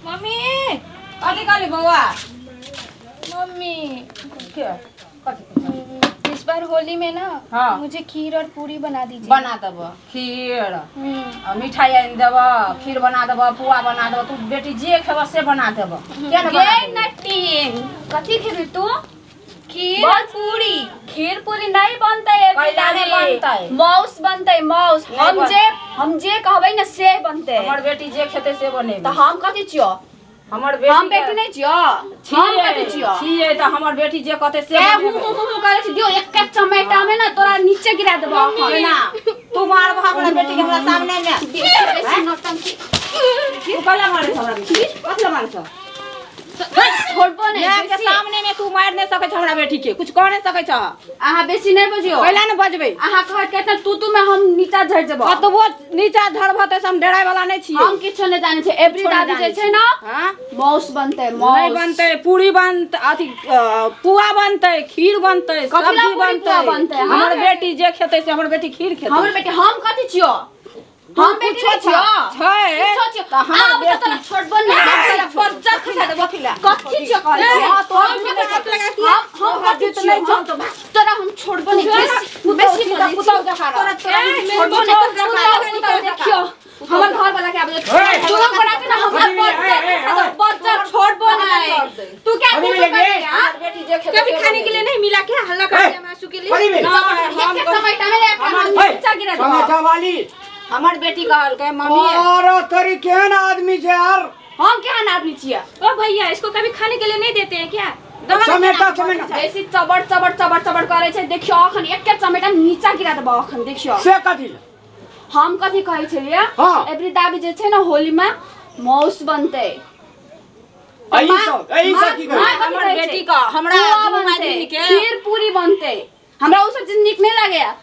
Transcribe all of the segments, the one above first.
Mummy कथी कहली बौआ मम्मी के कथी इस बार होली में ना हाँ। मुझे खीर और पूरी बना दीजिए। बना देब खीर आ मिठाई आनि देब, खीर बना देब, पुआ बना देब। तू बेटी जे खेब से बना देब। किया ने बना गे देबै? नटीन, कथी खेबी तू? खीर और पूरी। खीर पूरी नहीं बनतै एबरी। कैला नहि बनतै? माउस बनतै, माउस। नहि हम बन- जे हम जे कहबै ने से बनतै। हमर बेटी जे खेतै से बनेबै। तऽ हम कथी छियौ? हमर बेटी हम बेटी नहि छियौ? हम कथी छियौ? छियै तऽ हमर बेटी जे कहतै से ए हु बनेबै। हु हु करै छी, दियौ एक एक चमेटा में ना तोरा नीचे गिरा देबौ अखन। केना तू मारबह हमरा बेटी के हमरा सामने में? बेसी बेसी नौटंकी। तू कला मारै छौ हमरा बेटी? कथी लए मारै छौ? छोड़बो नहि माय के बेसी। सामने में तू मारि नहि सकै छौ हमरा बेटी के, कुछ कह नहि सकै छौ। अहाँ बेसी नहि बजियौ। कैला ने बजबै? अहाँ कहत के तू तू में हम नीचा झड़ जेबो। कतबो नीचा झड़बह तऽ हम डराय वाला नहि छियै। हम किछो नहि जानै छियै। एवरी किछो नहि दादी जे जानै छै ने हाँ? माउस बनतै, माउस नहि बनतै। पूरी बनतै, अथी पुआ बनतै, खीर बनतै, कथी ला सब्जी पूरी पुआ बनतै। बनतै, हाँ? हमर बेटी जे खेतै से, हमर बेटी खीर खेतै। हमर बेटी, हम कथी छियौ? हम बेटी कुछो नहि छियौ? छै। कुछो छियौ। तऽ हमर आब तऽ बेटी- तोरा छोड़बो नहि। तोरा बज्जर खसा देबो। कथी ला? कथी छियौ कहै छी? हाँ, तोहर हम बेटी कथी लगा छियौ? हम कथी जीत छियौ? नहि छौ तऽ तोरा हम छोड़बो नहि। बेसी बेसी सीधा बोलै छी। पुतहु जकाँ रह। तोरा तोरा हम छोड़बो नहि। पुतहु देखियौ, हमर घर वाला के आबै दुनू गोरा के ना हमरा बज्जर खसा देबो, बज्जर छोड़बो नहि। तू क्या अभी कुछ मिलेंगे? करी, हाँ? हमर बेटी जे खेतै कभी से खाने के लिए नहीं मिला क्या? हल्ला कर दिया मासू के लिए। कथी भेल? एक एक चमेटा में एक हम नीचा गिरा देबो। चमेटा वाली। हमर बेटी कहलकै मम्मी। और तोरी केहन आदमी छै यार? हम केहन आदमी छियै? ओ भैया, इसको कभी खाने के लिए नहीं देते हैं क्या? चमेटा चमेटा। बेसी चबड़ चबड़ चबड़ चबड़ करै छै। देखियौ, अखन एक चमेटा नीचा गिरा देबो अखन, देखियौ। से कथी लए? हम कथी कहै छलियै? हाँ। एबरी दाबी जे छै ने होली में माउस बनतै। एहि सब एहि सब की माँ करै? कथी हमर कहै छै? बेटी के हमरा पुआ दुनू बनतै, मायधिन के खीर पूरी बनतै। हमरा ओ सब चीज नीक नहि लागैया।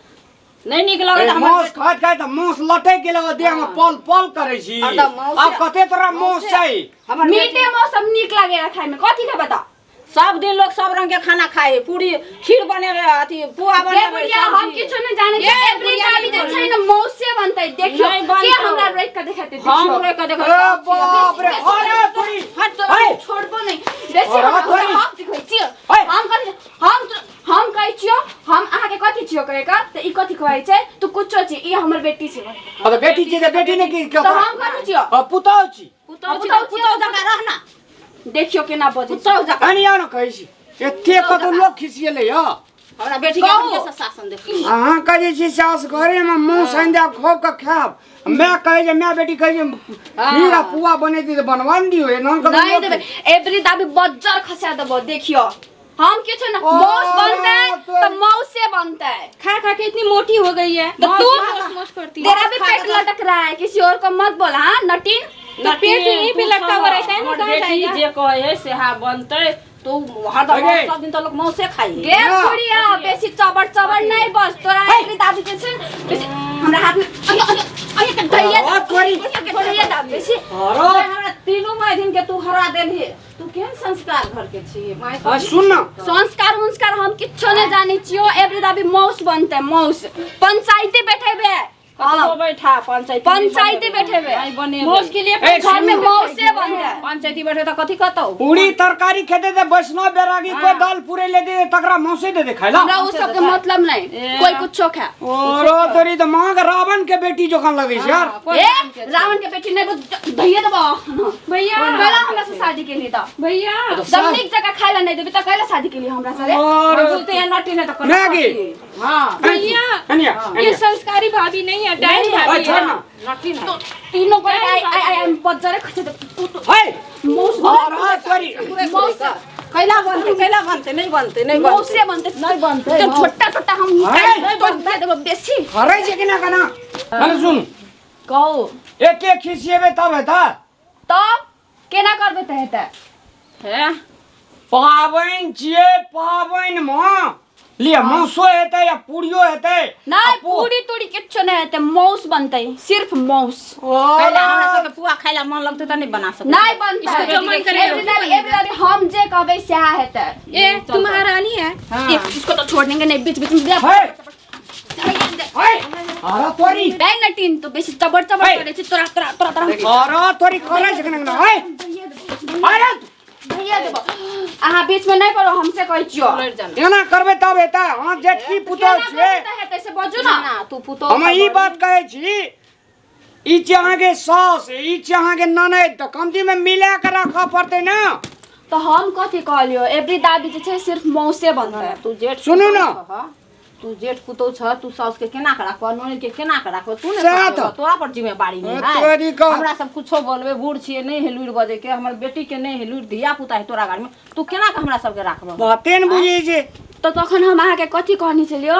नहि नीक लगै ए, तऽ हमर माउस खाइत खाइत माउस लटकि गेल ओ देह में, पल पल करै छी। आओर तऽ माउस- आब कते तोरा माउस चाही? हमर बेटी मीटे माउस सब नीक लागैया खाय में। कथी खेबै तऽ? सब दिन लोग सब रंग के खाना खाइ है, पूरी खीर बनेबै, अथी पुआ गे बनेबै, बुढ़िया, हम सब्जी। किछो नहि जानै छियै। ये एवरी बुढ़िया दाबी जे नहि छै ने मौसे बनतै। देखियौ नहि के बनतौ। हमरा रोकि के देखेतै? हम देखियौ। रोकि के देखै ए बाप रे, अरे तोरी हट, तोरा हे! हम छोड़बो नहि बेसी। अरे हमरा तोरी। हम देखै छियै। हे! हम कथी हम हम कहै छियौ, हम अहाँके कथी छियौ कहै के तऽ ई कथी कहै छै? तू कुछो छी, ई हमर बेटी छै। आ तऽ बेटी छी तऽ बेटी ने की? तऽ हम कथी छियौ? आ पुतहु छी। पुतहु छी पुतहु तऽ पुतहु जकाँ रहना। देखियौ केना बजै छै। पुतहु जकाँ। कनी आउ ने, कहै छी एते कतौ लोक खिसिएलै यऽ। हमरा बेटी के कहू। अपने से शासन देखू। अहाँ कहै छी सास घरेमे माउस आनि देब, खूब के खायब। माय कहै छै, माय बेटी कहै छै खीर आ पुआ बनेती तऽ बनवा ने दियौ एना कतौ नहि लोक। देबै। एबरी दाबी बज्जर खसा देबो। देखियौ, हम किछो ना। ओ, मौस बनतै तो- तऽ मौसे बनतै। खा खा के इतनी मोटी हो गई है। तो तू मोश मोश करती है। तेरा भी पेट लटक रहा है, किसी और को मत बोल। हाँ नटीन। तो पेट यहीं पे लटका हुआ रहता है ना, हमर कहाँ बेटी जाएगा? जे कहै है सेहा बनतै। तू हरदम अगे। सब दिन तऽ लोक मौसे खाइ है। गे ना। बुढ़िया, बेसी चबड़ चबड़ नहीं बस। तोरा एबरी दाबी जे छै ने, बेसी हमरा हाथ में अयो अयो अयो के दैया। ओ तोरी। अयो के दैया दाबी बेसी। अरे हमरा तीनू मायधिन के तू हरा देलही। तू केहन संस्कार घर के छी माय? आ सुन न। संस्कार उंस्कार हम किछो नहीं जानै छियो। एबरी दाबी मौस बनतै, मौस। पंचायती बैठेबे। कतबो बैठा, पंचायती पंचायती बैठेबे। नहि बनेबै। मोश के लिए ए, घर में सुन। मौसे बनतै। पंचायती बैठे तऽ कथी कहतौ? पूरी तरकारी खेते ते वैष्णव बैरागी कोई दाल पूरे ले दे तकरा मौसे दे दे खाइला। हमरा उ सबके मतलब नहीं। ए। कोई कुछो खा। ओरो तोरी तऽ माँ के रावण के बेटी जोखन लगै छै यार। ए, रावण के बेटी नहीं, धैया देबो। भैया। कैला हमरा से शादी के लिए तऽ? भैया। जब नीक जगह खाइ ला नहीं देबी तऽ कैला शादी के लिए हमरा से रे? और बुझते हैं नटी ने तऽ कोनो मैगी। कथी। हाँ। भैया, कनिया ये संस्कारी भाभी नहीं है, डाइन भाभी छोड़ है। ना। नटी ने तीनों को आई आई आई आई बज्जरे खसे दे तू तू हे मौस। और तोरी। मौस। कैला बनतै? कैला बनतै? नहि बनतै, नहि बनतै। मौसे बनते। नहि बनतै। तो छोटा छोटा हम अरे! निकाल तो दे देबो बेसी। हरै छै कि ना कना कने सुन। कहू। एते खिसिएबै तब हेतै? तब केना करबै तऽ हेतै? हे। पाबनि छियै, पाबनि मे लिअ मासो हेतै या पूरियो हेतै। नहीं, पूरी तूरी किच्छो नहीं हेतै, मौस बनतै, सिर्फ मौस। कैला हमरा सबके पुआ खाइ ला मन लगतै तऽ नहि बना सकै? नहीं बनतै। इसको जो मन करेगा एवरी दाबी, एवरी दाबी हम जे कहबै सएह हेतै। ये तू महारानी है। हाँ। ए, इसको तो छोड़ देंगे नहीं, बीच बीच में हे हे अरे तोरी। नहीं नटीन, तो बेसी चबड़ चबड़ हे। करै छै। तोरा तोरा तोरा तोरा अरे तोरी करै छै केना हे। अरे भैया देबो अहाँ बीच में नहीं पड़ो हमसे कहै छियो लड़ि जाना एना करबै तब हेतै अहाँ जेठकी पुतोह केना छियै करबै तऽ हेतै से बजू ना ना तू पुतोह हम ई बात कहै छी ई छै अहाँके सास ई छै अहाँके ननैद तऽ कमती में मिला के राखऽ पड़तै ने तऽ हम कथी कहलियो एवरी दादी जे छै सिर्फ मौसे बनतै तू जेठ सुनू पुतोह ना। छह, तू जेठ पुतोह छह तू साउस के केना के राखबह ननैद के केना के राखबह तू ने सएह सोचबह, तऽ। तोरा पर जिम्मेवारी नहीं तोरी है कह। हमरा सब कुछो बोलबे बूढ़ छियै नहीं है लुरि बजे के हमर बेटी के नहीं है लुरि धिया पुता है तोरा घर में तू केना के हमरा सबके राखबह बाते ने बुझै छै तऽ तखन हम अहाँके कथी कहने छलियो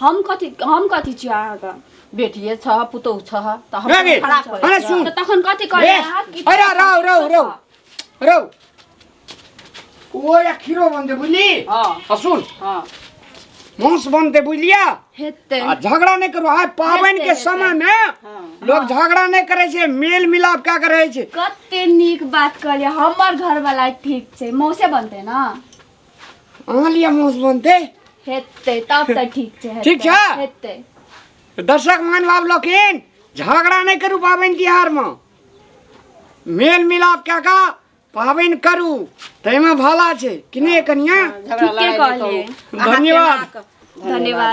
हम कथी छियो अहाँके बेटिए छह पुतोह छह तऽ हम रे गे, खराब करै अरे छियह। सुन तऽ तखन कथी कहलियै ए, अहाँ कि अरे रौ रौ रौ रौ ओ या खीरो बनतै बुझली हाँ। आ सुन हाँ मांस बनतै बुझलिया हेतै आ झगड़ा नहि करू आइ पाबनि के हेतै, समय मे लोग झगड़ा नहि करै छै मेल मिलाप कए के रहै छै कते नीक बात कहलियै हमर घरवाला ठीक छै मौसे बनतै ने अहाँ लिअ मांस बनतै हेतै तब तऽ ठीक छै हेतै, ठीक छै? हेतै दर्शक महानुभाव लोकिन झगड़ा नहि करू पाबनि तिहारमे मेल मिलाप कए कऽ पाबनि करू ताहिमे भला छै कि नहि कनिया झगड़ा ठीके लड़ाइ नहि कहलियै। करू। अहाँ धन्यवाद। केना कऽ- धन्यवाद।